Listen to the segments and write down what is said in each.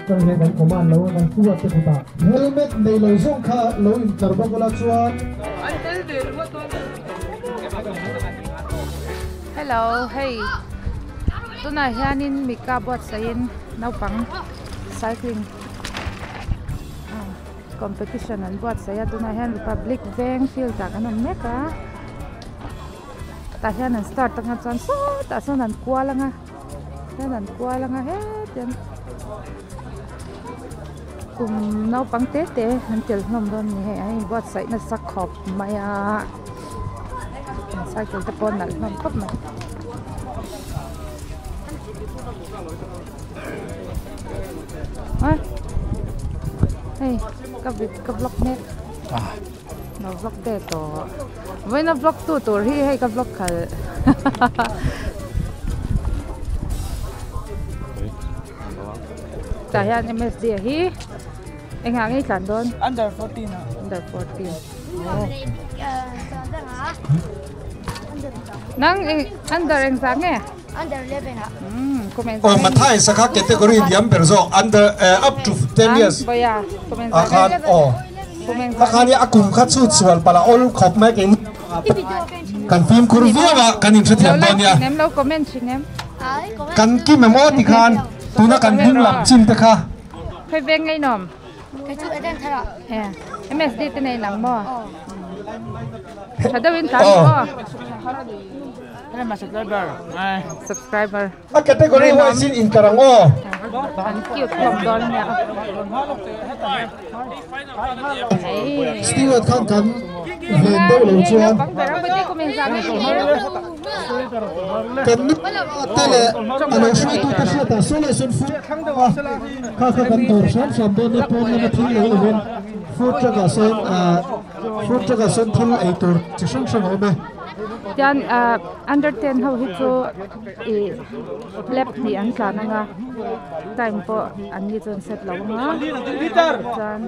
Kan he kan command lo a kan steward te kutah. Helmet nei lo zawng kha lo intlar bawk ula chuan. Hello hei tunah hianin Mika buatsaihin naupang cycling competition an buatsaih a tunah hian Republic veng field ah kan awm mek a tah hian an start anga chuan sawtah sawn an kual anga hian an kual anga hetiang kum naupang te te an tel hlawm dawn a ni hei an inbuatsaih nasa khawp mai a cycle te pawh a nalh hlawm khawp mai. Hei ka vid ka vlog mek lo vlog ve tawh vawiina vlog tu tur hi hei ka vlog khalh tah hian M_S_D a hi engah nge i tlan dawn under 14 ah under 14 nang under engzah nge. Under 11 ah. Aw Mathai sakha category liam ber zawk under up to 10 years ah khan aw kha khan hi a kum kha chhut sual palh a awl khawp mai keini kan fimkhur viau a kan inhrethiam dawn nia kan kim em aw ti khan tuna kan hnung lam chin te kha. MSD te nei nang maw? Tha deuhin tlan rawh aw. Subscriber. A category wise in inkar ang aw. An cute hlawm dawn nia. Steward khan kan ven deuh lo chuan kan nu te leh a lo hruaitute hriatah saw leh sawn food a kha kha kan dawr hram hram dawn nia pawn lama thil lo lovin food truck ah sawn ah food truck ah sawn thil ei tur chi hrang hrang a awm e. Tian ah under 10 ho hi chu ih lap hnih an tlan anga time pawh an ni chuan set lo anga chuan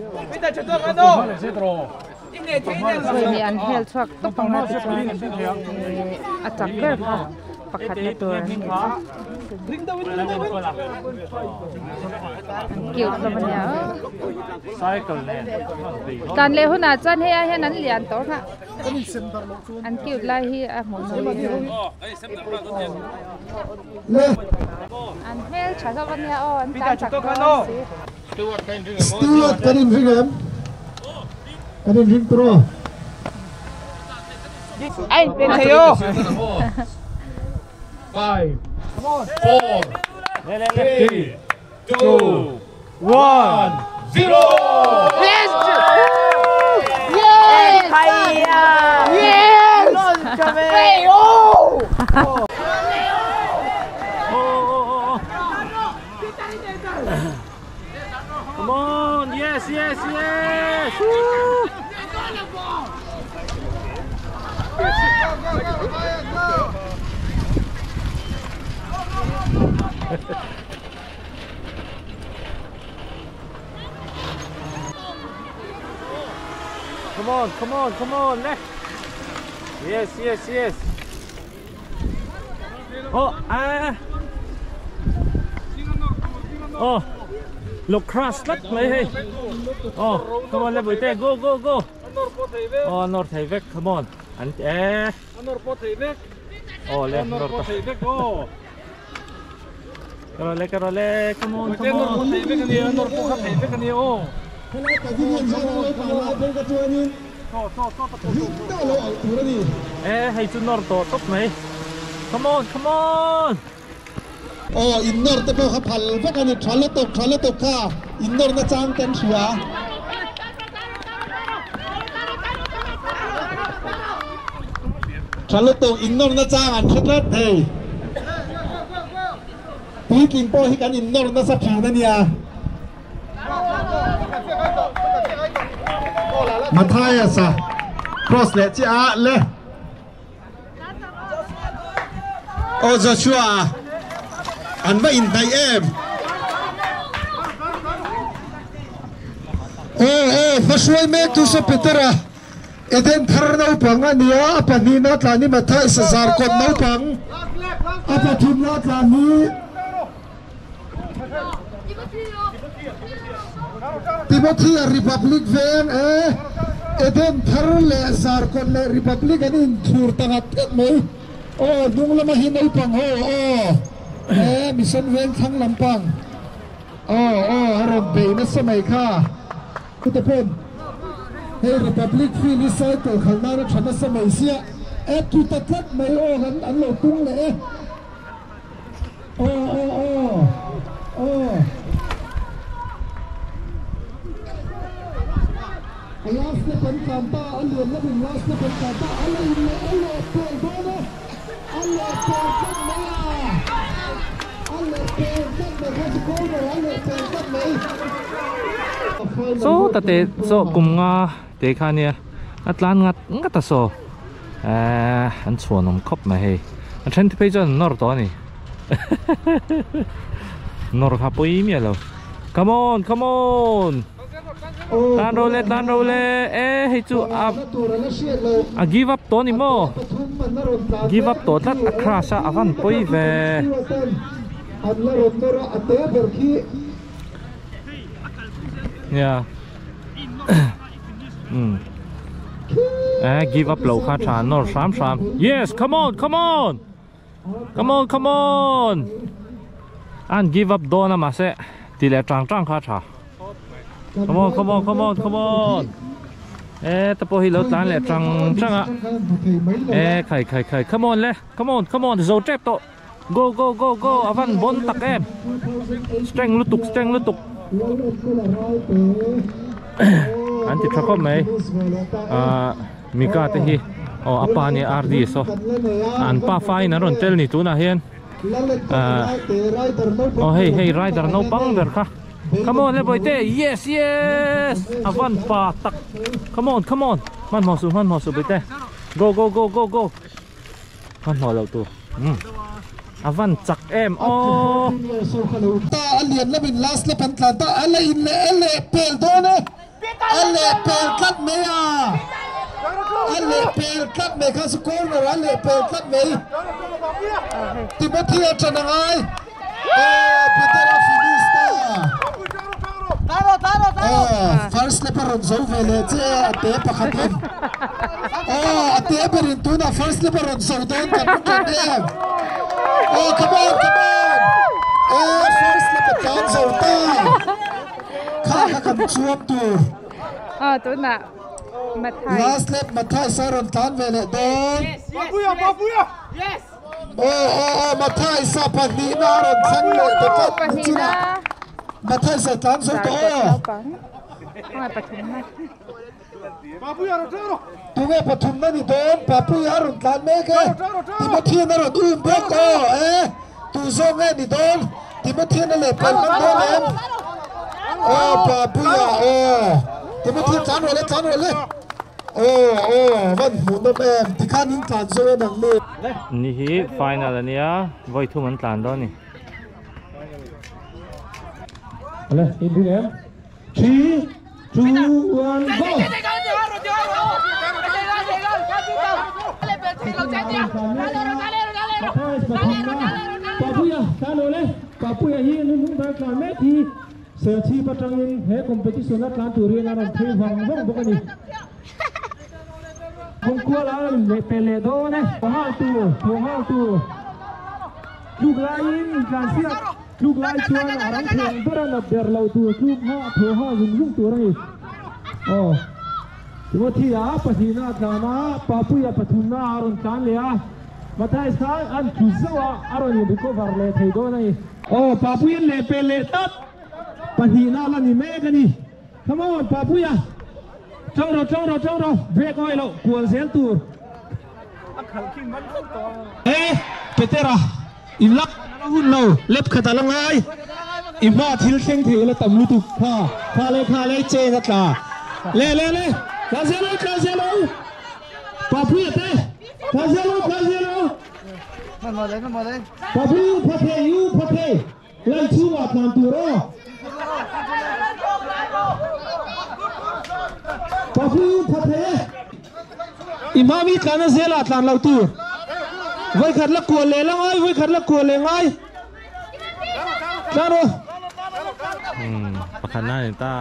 vawi hnih an hel chhuak tawp anga tichuan ih a chak ber kha pakhat na tur an ni chu an cute hlawm ania aw tlan leh hunah chuan hei ai hian an lian tawh ang a an cute lai hi a hmuh nawm an hmeltha hlawm ania aw an tlan chak dawn si. Steward kan inring em? Kan inring tur aw. Ai, pen thei aw. 5 4 3 2 1 0 Yes! Yes! Yes! Come on, yes, yes, yes! Woo! Come on, come on, come on, left. Yes, yes, yes. Oh, ah. Oh, look cross tlat mai hei. Oh, come on, level te, go, go, go. Oh, nor thei vek, come on. An eh. Nor pawh thei vek. Oh, le, nor pawh thei vek oh. Karole, karole, come on, come on. Nor pawh thei vek ania, nor pawh kha thei vek ania aw. Helai pavilion hian an lo pah lai phei kha chuanin ring deuh a lo auh tur a ni. Eh, hei chu nawr tawh tawp mai. Come on, come on! Aw, in nawr te pawh kha phal vek a ni. Tha lutuk, tha lutuk kha in nawr na chang te an hria. Tha lutuk, in nawr na chang an hre tlat thei. Puitling pawh hi kan in nawr nasa thin a nia. Matthias a cross leh chiah a le. Aw Joshua an va inhnaih em. Aw aw hmahruai mek tu saw Peter a Eden thar naupang a nia a pahnihna tlan hi Matthias a zarkawt naupang a pathumna tlan hi. Timothy Republic veng e Eden thar le Zarkon le Republic an in thur tangat kat mai o nung lama hi naupang ho o e mission veng thlang lampang o o aron bei na samai kha kutepon hei Republic field hi cycle khalna na thana samai sia e tu tatlat mai o han an lo tung le e o o o o last na pan kanta alien na bin last na pan kanta alien le alle pel dona alle pel kat mai alle pel kat mai kha corner alle pel kat mai so tate so kum nga te kha nia atlan ngat ngat ta so an chuanom khop mai hei a then te phei chuan nor to ani nor kha pui mi lo come on come on tan ro le e hei chu a give up to ni mo give up to tlat a crash a avan pui ve yeah give up lo kha tha nor sam sam yes come on come on come on come on an give up do na ma se ti le tang tang kha tha come on come on come on come on ta po hi lo tlan le tang tang a khai khai khai come on le come on come on zo trep to go go go go avan bon tak em strength lutuk an ti thakom mai mika te hi o apa ni rd so an pa fai na ron tel ni tu na hian oh hey hey rider no pang ber kha come on le boy te yes yes avan pa tak come on come on man mo su boy te go go go go go man mo lo tu avan chak em o ta alien la bin last la pan tlan ta ala in le ele pel done ale pel kat me a ale pel kat me kha su corner ale pel kat me Timothy chanangai Peter finista taro taro first leper ron zo vele che ate pakhatin ate berin tuna first leper ron zo don kan kan em oh come on come on first leper kan zo ta kha kha kan chuam tur tuna Mathai last lap Mathai saron tan vele don Papuya papuya yes oh Mathai sa pahnih na ron thang le ta pahnih na Mathai sa tan zo to pathum na Papuya ro taro tunge pathum na ni don Papuya ron tlan me ke Timothy na ron um bok tu zo nge ni don Timothy na le pel man don em oh Papuya oh Timothy tlan ro le oh van hmu nom em tikhan in tlan zo nang le ni hi final ania voi thum an tlan don ni ale in ding em 3 2 1 go Papuya talo le Papuya hi nu ba tlan me thi ser chi patangin he competition na tlan turin aron thei wang wang bokani kongkua la le pele do ne hal tu thong tu luk lai in tlan sia luk lai chuan arang theng beran ber lo tu tluk ha tho ha zum zum tur ani oh Timothy a pahina tlana Papuya pathumna aron tlan le a Mathai sa an thuzawa aron in recover le thei do nai oh Papuya le pele tat pahina la ni me kani come on Papuya trâu rồi break oi lo kual zel tur Petera ilak hun lo lep khata langai ima thil thleng thei la tam lu tu kha kha le che na tla le le le tla zelo Papuya te tla zelo man mo le Papuya phathe yu phathe lai chu wa tlan tu ro Papuya phathe imami tlana zela tlan lo tu voi khat la kual le langai voi khat la kual le ngai taro Pakhat na ni ta.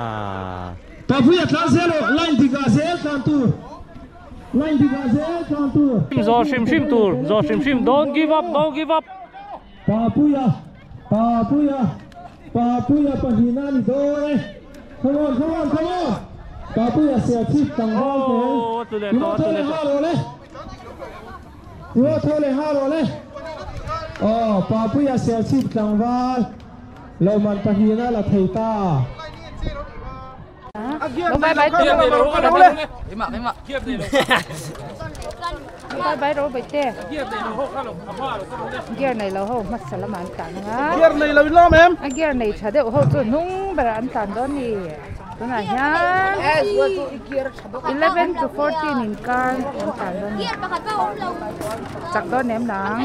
Papuia tlan zel aw line dik ah zel tlan tur line dik ah zel tlan tur. Zawh hrim hrim tur zawh hrim hrim don't give up don't give up. Papuia Papuia Papuia pahnih na ni dawn e come on come on come on Papuia ser chhip tlangval fel i maw thaw leh nghal rawh le i maw thaw leh nghal rawh le aw Papuia ser chhip tlangval lo man pahnih na la thei ta. Bye bye Bye bye ro bai te. Gear nei lo ho hmasa lamah an tlan anga. Gear nei lo in lawm em? A gear nei tha deuh ho chu hnung berah an tlan dawn ni. Tunah hian 11 to 14 inkar an tlan dawn ni. Chak dawn em nang?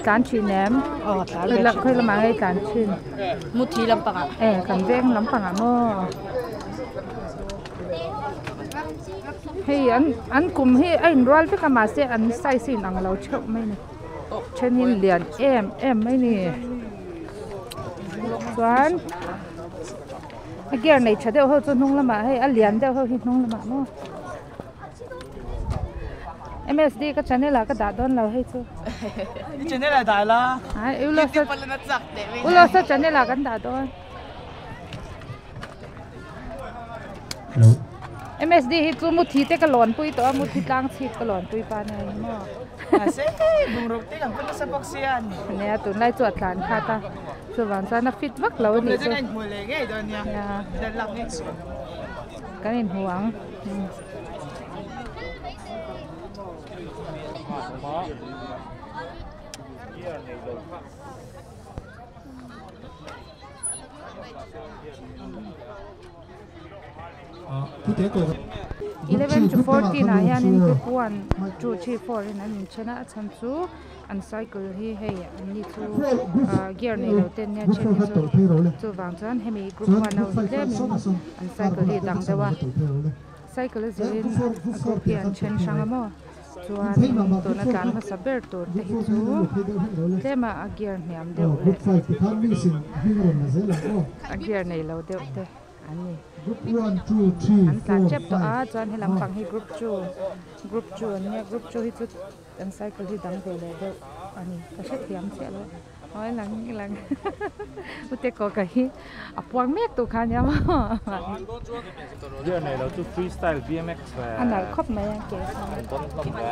Tlan thin em? Khawi lamah ngei tlan thin? Muthi lampangah. E kan veng lampangah maw? Hei an an kum hi a inrual vek a mahse an size hi inang lo theuh mai a ni then hi lian em em mai a ni chuan a gear nei tha deuh ho chu hnung lamah hei a lian deuh ho hi hnung lamah maw M_S_D ka channel ah ka dah dawn lo hei chu I channel ah dah la Ulosa channel ah kan dah dawn. MSD hi chu muthi te ka lawn pui tawh a muthi tlang chhip ka lawn pui pa nia ni maw mahse hei bungruk te kan put nasa bawk sia a ni nia tunlai chu a tlan khat a chuvang chuan a fit vak lo a nih chu kan inhmu leh ngei dawn nia dan lak ngei chu kan inhmu ang. 11 to 14 ah hianin group 1 2 3 4 in an inthen a a chhan chu an cycle hi hei an ni chu ah gear nei lo te an nia then hi chu chuvang chuan hemi group 1 ho hi tlemin an cycle hi a dang deuh a cycle a zirin a group hi an then hrang a maw. Chuanin tuna tlan hmasa ber tur te hi chu tlema a gear hniam deuh leh a gear nei lo deuh te an ni. An tlan tep tawh a chuan he lampang hi group 2 group 2 an nia group 2 hi chu an cycle hi dang ve leh deuh a ni ka hrethiam chiah lo. Awi lang lang ute ko ka hi a puang mek tu kha nia maw. Gear nei lo chu freestyle BMX ve. A nalh khawp mai a ke. An dawn hlawm ve.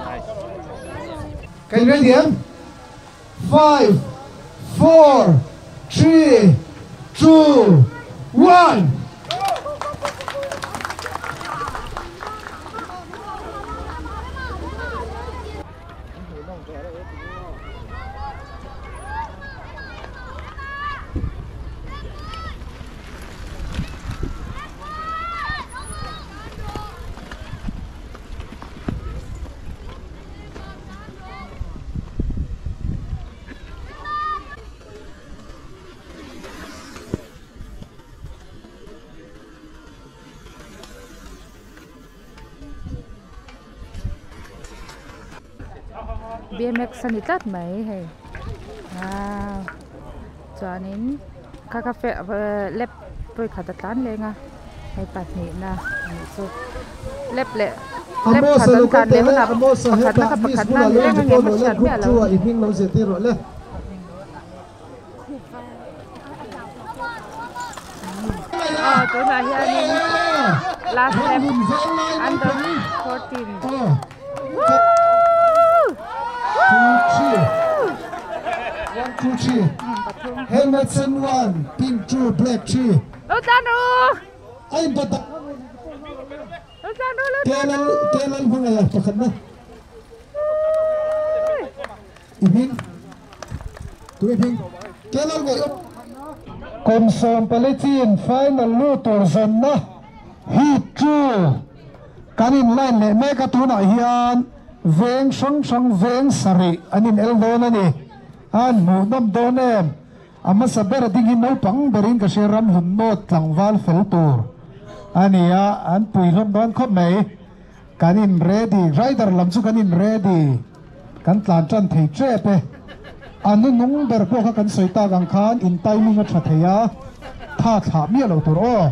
Nice nice. Kan ready em? 5 4 3 2 1. BMX a ni tlat mai hei wow chuanin kha kha lap pawikhat a tlan leng a hei pahnihna a nih chu lap leh lap khat an tlan leh hunah pakhatna kha pakhatna a ni reng ang em a hriat miah lo. Aw tunah hianin last lap under 14 Lo tlan ru Lo tlan ru lo tlan ru Kum 14 final lu tur zawnna heat 2 kan in line leh mek a tunah hian veng hrang hrang veng sarih an in el dawn a ni. An hmuh nawm dawn em? A hmasa ber a ding hi naupang berin ka hria ram hlun nawt tlangval fel tur a ni a, an pui hlawm dawn khawp mai. Kan in ready, rider lam chu kan in ready, kan tlan tan thei tep e. Anu nung ber pawh kha kan sawi tak ang khan in timing a tha thei a tha thlah miah lo tur aw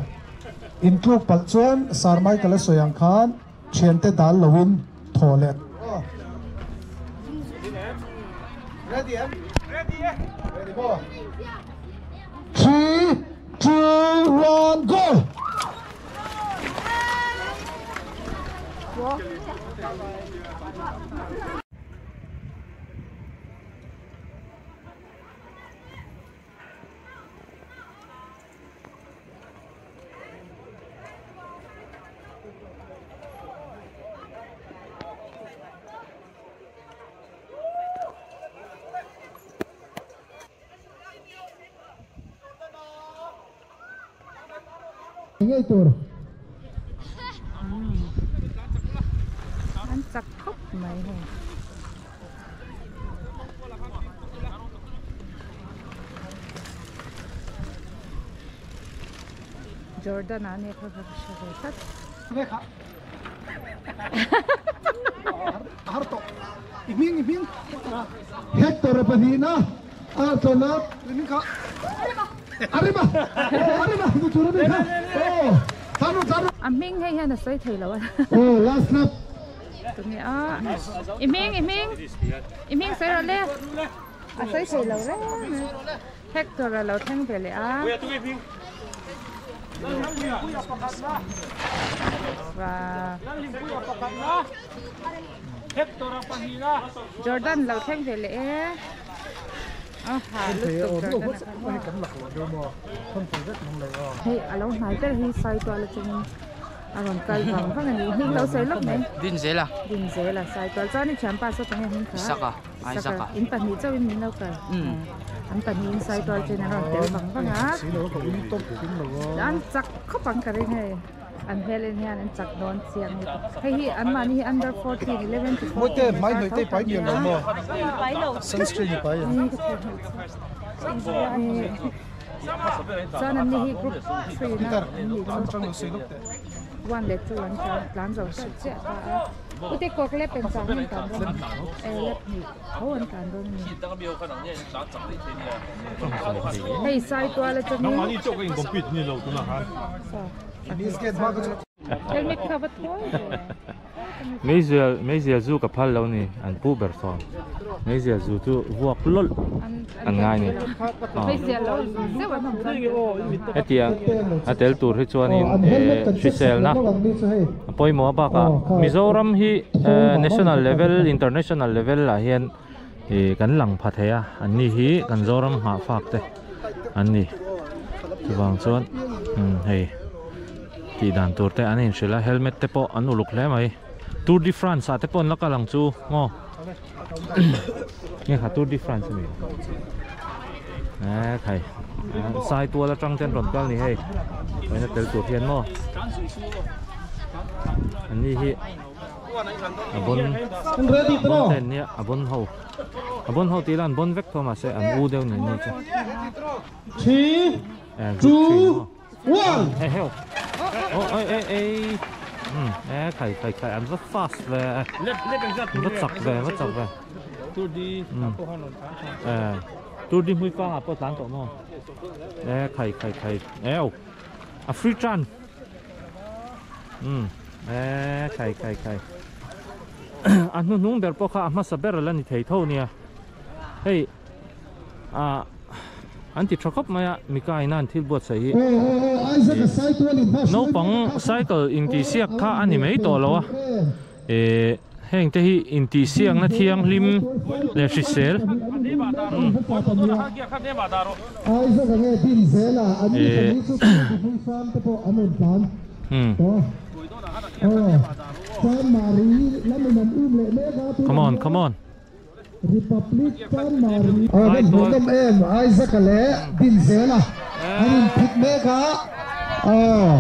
in tluk palh chuan Sir Michael a sawi ang khan thiante dal loin thaw leh aw Ready em? Ready e. Ready maw? 3 2 1 go! Ngei tur. An chak khawp mai hei. Jordan a nia kha ka hre ve tlat. Har tawh. I hming i hming. Hector a pahnihna a tlawn a. Arima. Arima. Arima. Nu tur a ni kha. Aw. Tanu tanu. A hming hei hian a sawi thei lo a. Aw last lap. Tunge a. I hming i hming. I hming sawi rawh le. A sawi thei lo reng. Hector a lo thleng ve leh a. Jordan lo thleng ve leh e. A ha lutuk Jordan a kha. Hei a lo hnai ber hi Saitual atangin a rawn kal vang vang a ni. Hming lo sawi lawk mai. Dinzela. Dinzela Saitual chuan i thianpa saw tunge hming kha? Isaka. Isaka. In pahnih chauhin min lo kal. An pahnihin Saitual chuan an rawn tel vang vang a. An chak khawp ang ka ring hei. An hmel en hian an chak dawn chiang lutuk. Hei hi anmahni hi under 14, 11 to 14 Mawite, hmai hnawih te i pai mial lo maw? Sunscreen i pai ang. Chuan anni hi group 3 na an nih chu. 1 leh 2 an tlan zo chiah chiah ta a. Ute kawk lep eng chang an tlan dawn e lep hnih tho an tlan dawn a ni. Hei Saitual atangin Helmet kha va thawi ve. Meizial meizial zu ka phal lo ni an pu ber sawn meizial zu chu vuak lawlh an ngai ni. Hetiang a tel tur hi chuanin hriselna a pawimawh a bakah Mizoram hi national level international level ah hian ih kan lang pha thei a an ni hi kan Zoram nghah fak te an ni chuvang chuan hei tih dan tur te an inhrilh a helmet te pawh an uluk hle mai Tour de France ah te pawh an la kal ang chu maw. Nge kha Tour de France ami eh khai sai tual atang ten rawn kal ni hei vawiin a tel tur hian maw an ni hi a bon bon ten nia a bon ho a bon ho tih ila an bon vek tho mahse an u deuh ni ni chu 3 2 1 Hey hey oh ei ei ei um eh khai khai khai an va fast ve va chak ve va chak ve eh Tour de hmui pangah pawh tlan tawh maw eh khai khai khai eo a free tran um eh khai khai khai a hnuhnung ber pawh kha a hmasa ber la ni thei tho nia hei ah an ti tha khawp mai a Mika ina an thil buatsaih hi naupang cycle intihsiak kha a ni mai tawh lo a eh heng te hi intihsiakna thianghlim leh hrisel eh come on come on. Republic Chanmari aw kan hmuh nawm em Isaac-a leh Dinzela an inphut mek a aw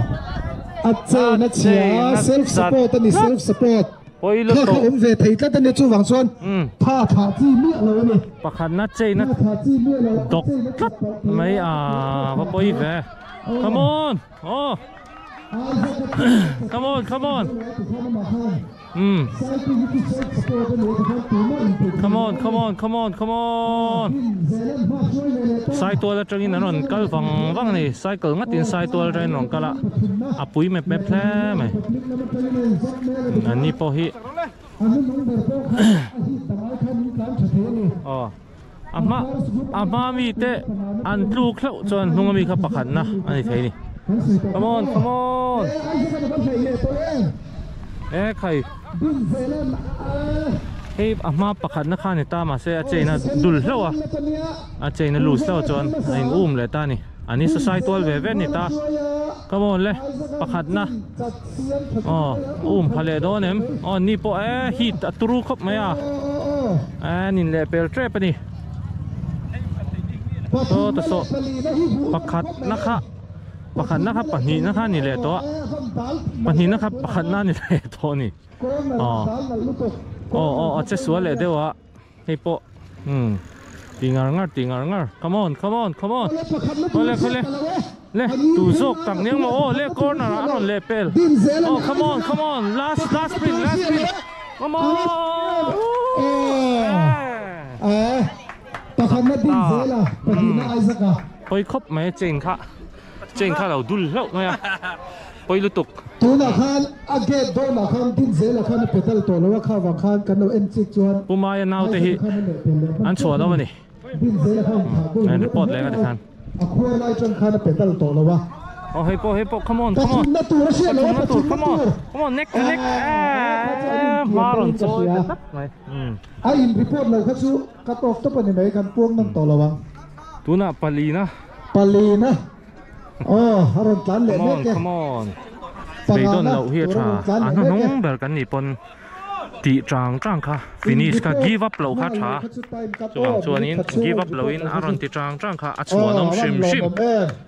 a chain a chhia a self support a ni self support kha kha awm ve thei tlat a ni chuvang chuan tha thlah chi miah lo a ni pakhatna chain a dawk tlat mai a va pawi ve come on aw come on come on. Come on, come on, come on, come on. Saitual atangin an rawn kal vang vang a ni. Cycle ngatin saitual atangin an rawn kal a. A pui mep mep hle mai. An ni pawh hi. Aw. A hma a hma mi te an tluk hlauh chuan hnung ami kha pakhatna a ni thei a ni. Come on, come on. E khai. Hei a hma pakhatna kha ni ta mahse a chain a dul hlauh a. A chain a loose hlauh chuan a in um leh ta a ni. An in sasai tual ve ve a ni ta. Come on le pakhatna. Aw um pha leh dawn em. Aw ni pawh e heat a turu khawp mai a. An in leh pel tep a ni. Saw ta saw pakhatna kha. Pakhatna kha pahnihna kha a ni leh tawh a, pahnihna kha pakhatna a ni leh tawh a ni. Aw aw aw a che sual leh deuh a, hei pawh umm ti ngar ngar ti ngar ngar come on come on come on khawle khawle le tu zawk tak nia maw aw le corner ah a rawn leh pel aw come on come on last last sprint last sprint come on eh Pakhatna din zel a, pahnihna Isaac a. Pawi khawp mai chain kha, chain kha lo dul hlauh mai a, pawi lutuk. Tunah khan a gate dawnah khan din zelah khan a pedal tawh lo a, kha vang khan kan lo en chik chuan Pu Maia naute hi Isaac a khan a leh pel leh hman an chhuah tlat lo a a ni. ni. Din zelah khan in thah goal An lo report a leh ni a ti mai khan. A khuar lai tang khan a pedal tawh lo a. Aw hei pawh hei pawh come on come on. Pathumna tur a hriat lo a, Pathumna tur pathumna come on tur. come on neck to neck eee hma rawn chawi ta tlat mai. A in report lo kha chu cut off tawp a ni mai, kan puang nawm tawh lo ang. Tunah palina. Palina. Aw, a rawn tlan leh Come on, mek e. come on. Beidawn Pangana loh hi a tur a tha. rawn tlan A leh mek e. hnuhnung ber kan nih pawn tih chang chang kha finish kha give up loh kha tha. Chuvang chuanin give up lohin a rawn ti chang chang kha a chhuanawm hrim hrim.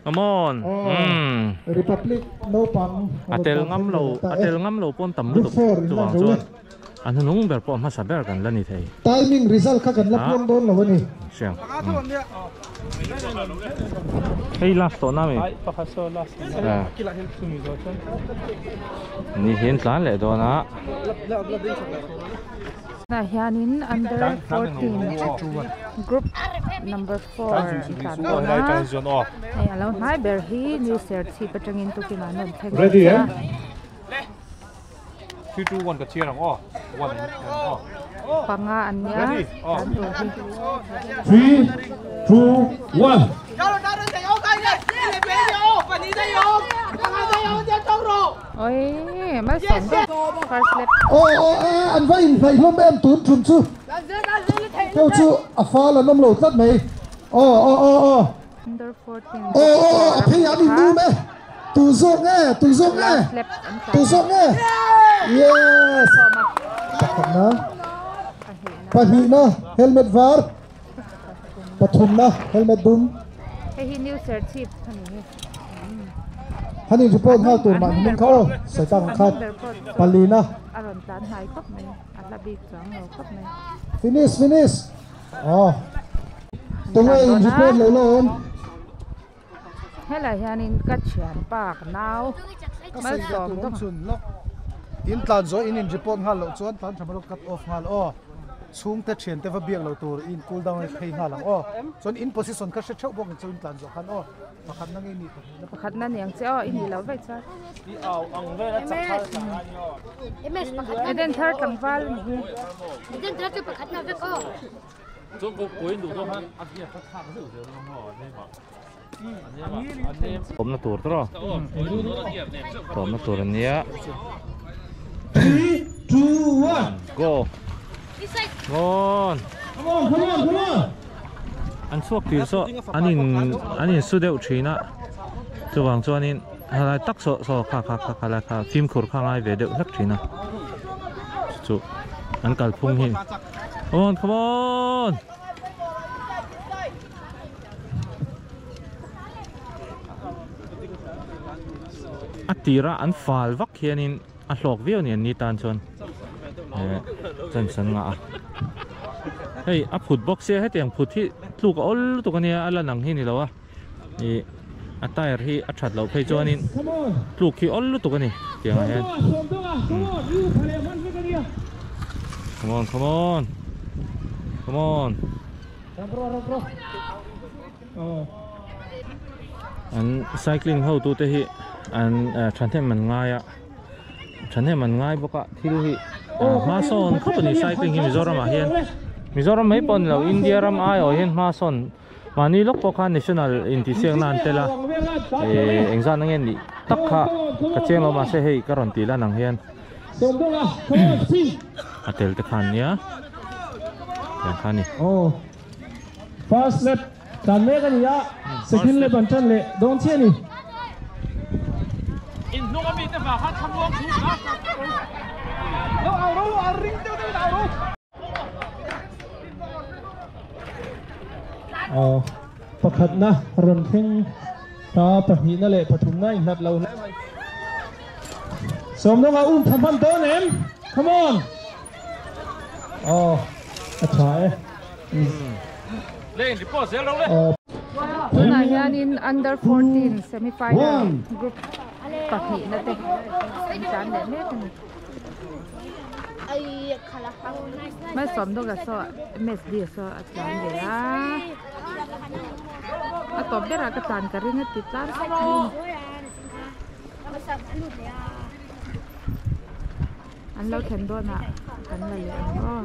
Come on. Umm. Republic naupang A tel ngam lo, a tel ngam lo pawn tam lutuk. Chuvang chuan. A hnuhnung ber pawh hmasa ber kan la ni thei. Timing result kha kan la puang dawn lo a ni. Hriang. Hei last tawh na mi. Ni hian tlan leh dawn a. Tah hianin under 14 group number 4 an tlan dawn a. Hei a lo hnai ber hi New Serchhip atangin tukin an rawn thleng leh a. 3 2 1 ka chhiar ang aw 1 an aw Panga an nia kan tur hi. 3 2 1 Oi mai sawm ber first lap. Aw aw e an va inhnaih hlawm em tun tum chu keu chu a fal an awm lo tlat mai aw aw aw aw. Under 14 Aw aw aw a phei an innum e Tu zawk nge tu zawk nge tu zawk nge Yes Pakhatna Pahnihna helmet var Pathumna helmet dum Hei hi new serchhip a ni hi. Hanin report nghal tur mah ni kha aw Saitang ang khan Palina A rawn tlan hnai khawp mai a hla bik chuang lo khawp mai. Finish finish Aw. Tunge in report lo la awm? Helai hianin ka thianpa ka nau malsawm dawng. Chun lawk in tlan zawh in in report nghal loh chuan tlan tha malawk cut off nghal aw. Chhungte thiante va biak lo tur in cool down phei nghal ang aw. Chuan in position kha hre theuh bawk in chu in tlan zawh khan aw. Pakhat na ngei nih pahnih na. Pakhat na niang che aw i nih loh vaih chuan. Eden thar tlangval a ni hi. Eden thar chu pakhat na vek aw. Tawmna tur tawh tawmna tur a nia. 3 2 1 Go. Go on. Come on, come on, come on. An chhuak tir saw an in an in su deuh thin a chuvang chuanin helai tak saw saw kha kha kha kha kha fimkhur kha ngai ve deuh hlek thin a chu an kalphung hi come on come on a tira an fal vak hianin a hlawk viau ni an ni tan chuan eh chance an ngah a hei a phut bawk sia hetiang phut hi tluk a awl lutuk ania a lan ang hi ni lo a ih a tyre hi a that loh phei chuanin tluk hi awl lutuk a ni tiang ah hian. Come on, come on. Come on. An cycling ho tu te hi an thanem man ngai a thanem man ngai boka thil hi hma sawn khawp ani cycling hi Mizoram ah hian Mizoram mai pawh nilo India ram ai awh hian hma sawn mahni lawk pawh khan national intihsiak nan tel a eh engzat ange nih tak kha ka chiang lo mahse hei ka rawn tih lan ang hian a tel te khan nia tiang kha ani. First lap tlan mek a ni a, second lap an tan leh dawn chiah a ni. Inhnung a mite vang khan thlamuang thu a. Lo au ro a ring deuh deuhin au ro. Aw pakhatna rawn thleng ta pahnihna leh pathumna inhlat lo hle mai. Sawmdawnga um pha hman dawn em? Come on! Aw a tha e. Tunah hianin under 14 semi final group pahnihna te an tlan leh mek a ni. Malsawmdawka saw MSD saw a tlan ve a. A tawp berah ka tlan ka ring a ti tlan khawp mai a ni. An lo thlen dawnah kan la leh ang aw.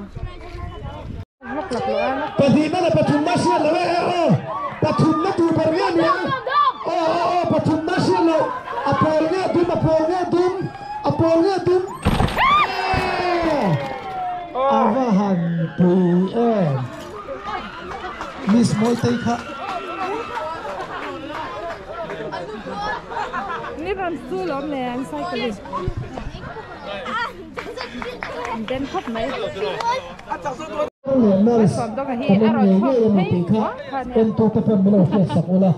Pahnihna leh pathumna hriat loh e aw pathumna tur ber nge ni ang aw aw aw pathumna hriat loh a pawl nge dum a pawl nge dum a pawl nge dum aw a va han pui em Miss Mawitei kha. Ni rawn su lawm le an cycling. Den khawp mai. Nurse kan awm ngei ngei a ni tih kha entute pawn min lo hriat sak ula.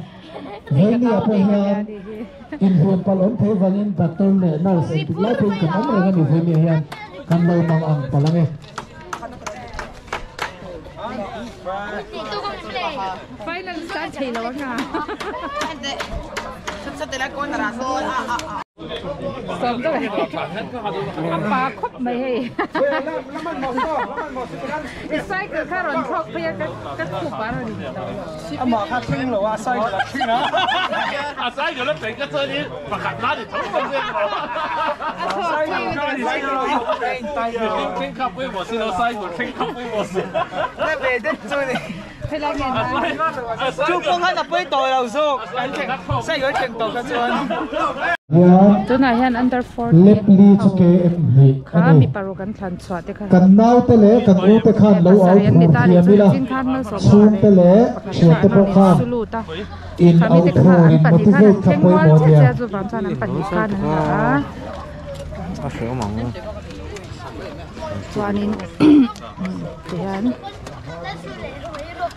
Vengni-ah pawh hian inhun palh awm thei vangin doctor leh nurse engtik lai pawhin kan awm reng a ni Vengni-ah hian kan lo mang ang palh ang e. Final start thei lo ang a. Sawm deuh a pa khawp mai hei. I cycle kha rawn thlawk phei a ka khup a rawn in to lo. Amah kha thleng lo a cycle a thleng a. A cycle a thleng ka chuan in pakhat na ni tho mai zel maw. A thlawk phei a mihring thleng kha pawimawh si lo cycle thleng kha pawimawh si. Na ve det chu ni. Helai nge na. Chu pawh khan a pawi tawh lo zawk kan thleng cycle thleng tawh kha chuan. Tunah hian under 14 Lepli chu ho KM hnih a kha ni. mi paruk an thlan chhuah te kha Kan naute leh kan hei ute khan lo au pasarih an ni phur ta a ni thiam chu ila, nichin khan malsawm bawk a chhungte leh leh pakhat kha thiante an pawh rawn khan insu lut a in khami au te kha phur an in pahnih khan an motivate kha thleng mual pawimawh chiah nia. chiah chuvang chuan an pahnih khan an la a. A hrehawm ang. Chuanin tihian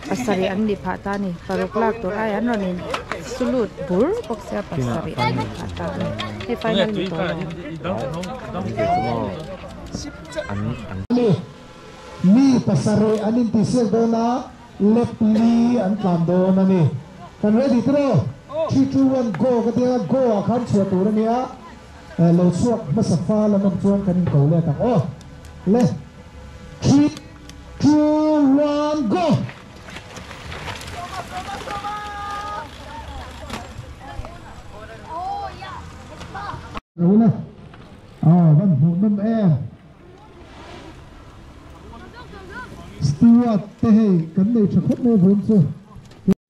pasarih an ni phah ta a ni paruk lak tur ai an rawn in su lut bur bawk sia pasarih an ni phah ta a ni hei final ni tawh lo. Mi pasarih an intihsiak dawn a, lap li an tlan dawn a ni. Kan ready tiraw? Three two one go ka tia go ah khan chhuah tur a nia. Lo chhuak hmasa fa lam ang chuan kan inko let ang aw. Le 3 2 1 go! Lo le aw van hmuh nawm em. Steward te hei kan nei tha khawp mai vun chu.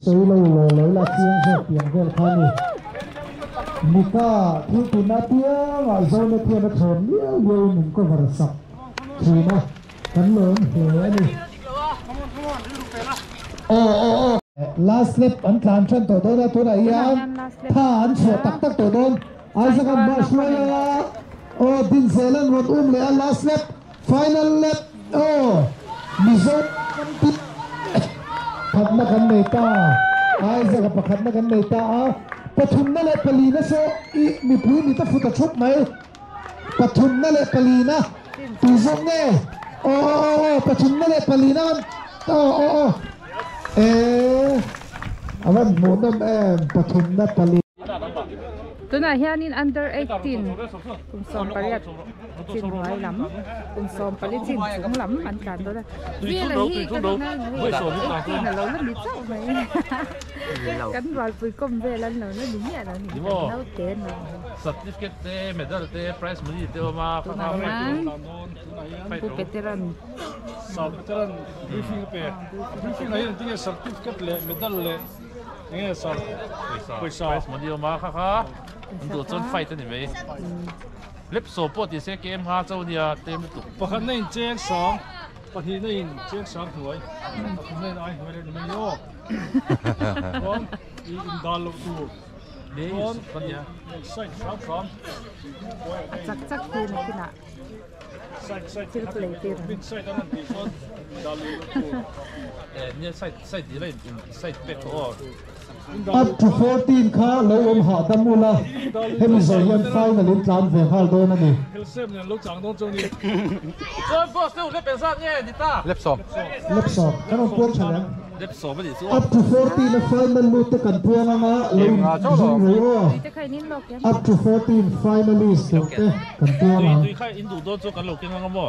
Sawi lo law lo la chiang zawk piang vel kha a ni. Nika thil tuna piangah Zone thian a thawn liau liau in min cover sak thin a, kan lawm hle a ni. Aw aw aw. Last lap an tlan tan tawh dawn a, tunah hian tha an chhuah tak tak tawh dawn. Isaac an hmah hruai a, aw Dinzel an rawn um leh a, last lap, final lap, aw Mizo Pakhatna kan nei ta, Isaac a pakhatna kan nei ta a, pathumna leh palina saw i mipui mit a fut a thup mai, pathumna leh palina tu zawk nge? Aw aw aw aw pathumna leh palina kan aw aw aw e a van hmuhnawm em pathumna palina. Tunah hianin under 18 kum 18 chin hnuai lam kum 14 chin chung lam an tlan dawn a Vela hi ka rin a hei 18 a lo la ni chauh mai kan rualpui kawm vel an lo la ni miah lo ni kan naute an lo ni. Certificate te medal te prize money te awm a tunah hian Pu Peteran Peteran briefing a pe briefing ah hian tinge certificate leh medal leh Enge sir pawisa prize money awm a kha kha an duh chuan fight a ni mai lep sawm pawh ti se kem nga cho nia tlem lutuk. Pakhat na in cheng sang pahnih na in cheng sang hnuai pathum na in ai hnuai leh ni mai aw chuan i in dal loh tur chuan side hram hram a chak chak te nakinah thil play tir ang. Up to 14 kha lo awm hahdam ula, hemi zawh hian final in tlan ve nghal dawn a ni. Lep sawm, kan rawn puang tha leh ang. Up to 14 a final lut te kan puang anga lo in zing rei aw. Up to 14 finalist tur te kan puang ang.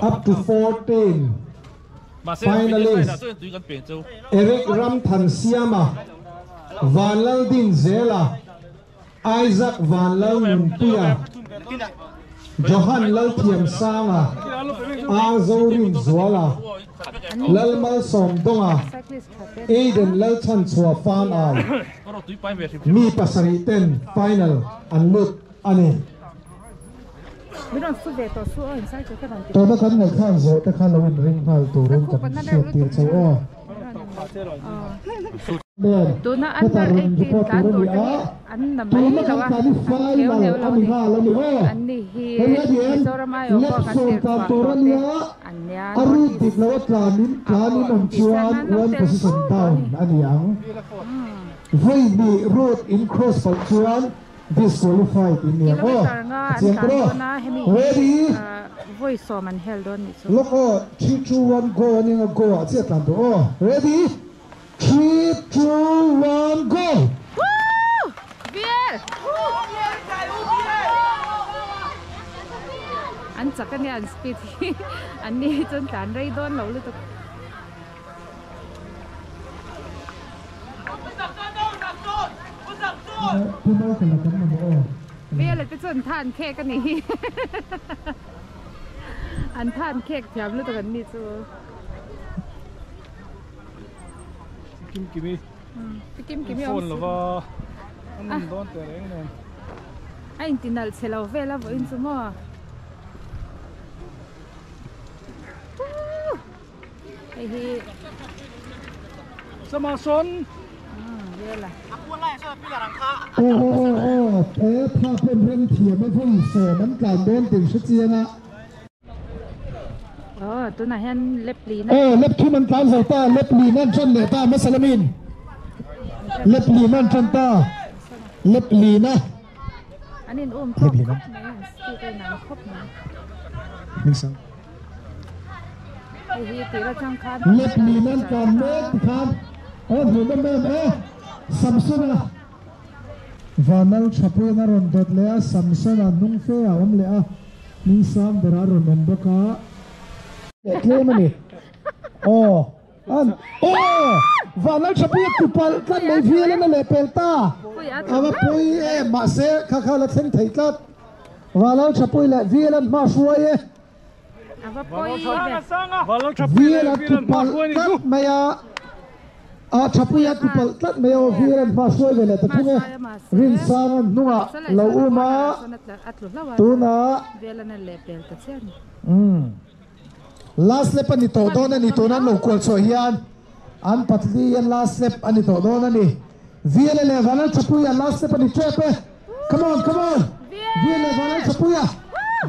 Up to 14 finalist Eric Ramthansiama, Vanlaldinzela, Isaac Vanlalnunpuia, Johan Lalthiamsanga, A Zorinzuala, Lalmalsawmdawnga, Aiden Lalchhanchhuah Fanai, mi pasarih ten final an lut a ni. Tuna kan ngaihthlak zawh te kha lo inring nghal turin kan hriattir chauh aw. Nen heta rawn report tur a ni a, tuna kan tlan hi final a ni nghal a ni aw. Hemi a ni em? Lap sawm tlan tur a nia, a route dik lo a tlanin tlanin awm chuan one position down a ni ang. Vawi hnih route in cross palh chuan disqualified in ni ang aw. A chiang tawh aw. Ready? Lawk aw, three two one go a nia go ah chiah tlan tur aw. Ready? Three two one go! An chak ania an speed hi an ni hi chuan tlan rei dawn lo lutuk. Vela te chuan than khek a ni hi an than khek thiam lutuk an ni chu. Kim kimi Kim kimi phone lova an awm dawn teh reng nen. A inti nalh chhe lo vel a vawiin chu maw. Hei hi Sama sawn vela. Aw aw aw aw he tha pen rem thiam a vawi sawm an tlan dawn tih hre chiang a. Aw tunah hian lep li na. Aw lep thum an tlan zo ta lep li nan tan leh ta hmasa lamin lep li nan tan ta lep li na. An in um tawk khawp mai an speed a in ang khawp mai. Hming sang. Hei hi tih la chang khan. Lep li nan tlan mek ti khan aw hmuh nawm em e Samsung a. Vanal Thapuiin a rawn dawt leh a, Samsona hnung fe a awm leh a, hming sang berah a rawn awm bawk a. Leh tlem a ni. Aw, an, aw! Vanal Thapuia tu palh tlat mai vial in a leh pel ta. A va pawi em, mahse kha kha la thleng thei tlat. Vanal Thapui leh vial an hma hruai e. Vial a tu palh tlat mai a. A Thapuia a tupalh tlat mai a aw Viran hma hruai ve leh ta thung e. Rinsanga hnungah lo um a, tunah umm last lap a ni tawh dawn a ni tuna an lo kual chhuah hian an patli hian last lap a ni tawh dawn a ni. Vila leh Vanlal Thapuia last lap a ni tep e. Come on come on Vila leh Vanlal Thapuia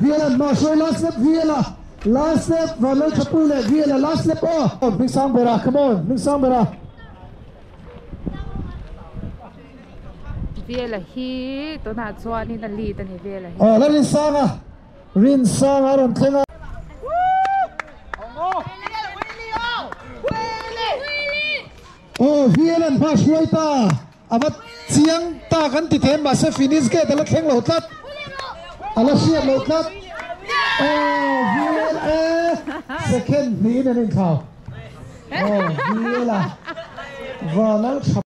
Vila hma hruai last lap Vila last lap Vanlal Thapui leh Vila last lap aw. Hmingsang bera come on Hmingsang bera. Vela hi tunah chuanin a lead a ni Vela hi. Aw la Rinsanga Rinsanga a rawn thleng a. Aw Vela hma hruai ta a va. Chiang ta kan ti them ma se finish gate ala thleng lo tlat. Ala hriat lo tlat. Oh, VLA second niin an inthlau. Oh, VLA Vanal tha.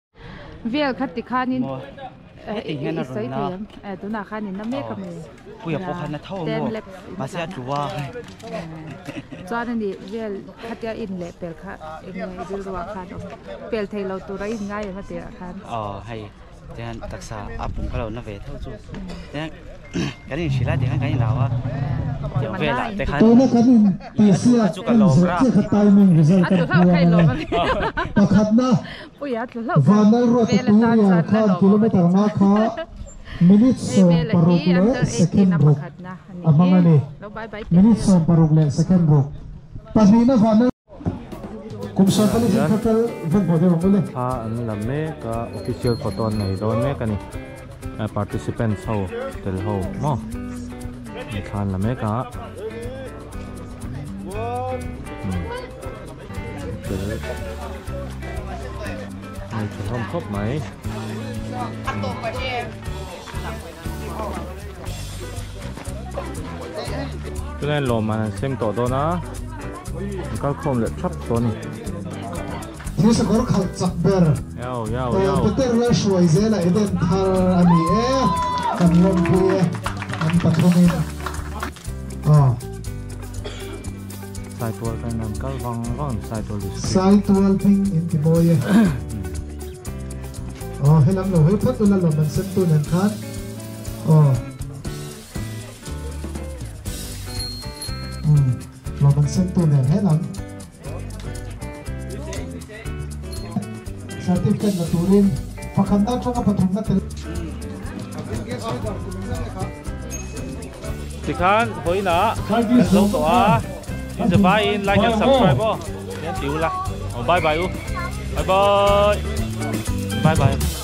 VL khat tikhanin i sawi thei ang. Tunah khan in na mek a mi. Puia pawh khan na tho ang maw. Mahse a tlu a. Chuan ani VL khatia in leh pel kha eng nge i rilruah khan awm. Pel thei lo tura in ngai em a tirah khan. Aw hei tihian taksa a pum kha lo na ve tho chu. Tihian kan inhrilh a tihian kan inlau a. Tiang velah te khan Tuna kan in tihsiak chu ka lawm ra. Chiah kha timing result kan phuang a ni. Pakhatna Vanal Ruata Turia khan kilometer nga kha minute 16 leh second ruk a hmang a ni. Minute 60 leh second ruk. Pahnihna Vanal Kum 14 zin kha kal vek hmuh deuh ang ule. Thla an la mek a, official photo an nei dawn mek a ni. Participants ho tel ho maw thla an la mek a. Tel nei tha hlawm khawp mai. Tunah hian lawmman an sem tawh dawn a, an kal khawm leh thap tawh a ni. Thil sakawr khalh chak ber Peter Lalhruai zela Eden thar a ni e, kan lawmpui e, an pathumin aw. Saitual kan an kal vang vang a ni Saitual district. Saitual hming in ti mawi e. Aw helam lo hawi phawt ula lawm an sem tu nen khan aw. Umm lawm an sem tu nen helam. Certificate la turin pakhatna atanga pathumna tel. Tikhan vawiinah kan zo tawh a, in zavaiin like and subscribe aw, hian ti ula, aw bye bye u, bye bye, bye bye.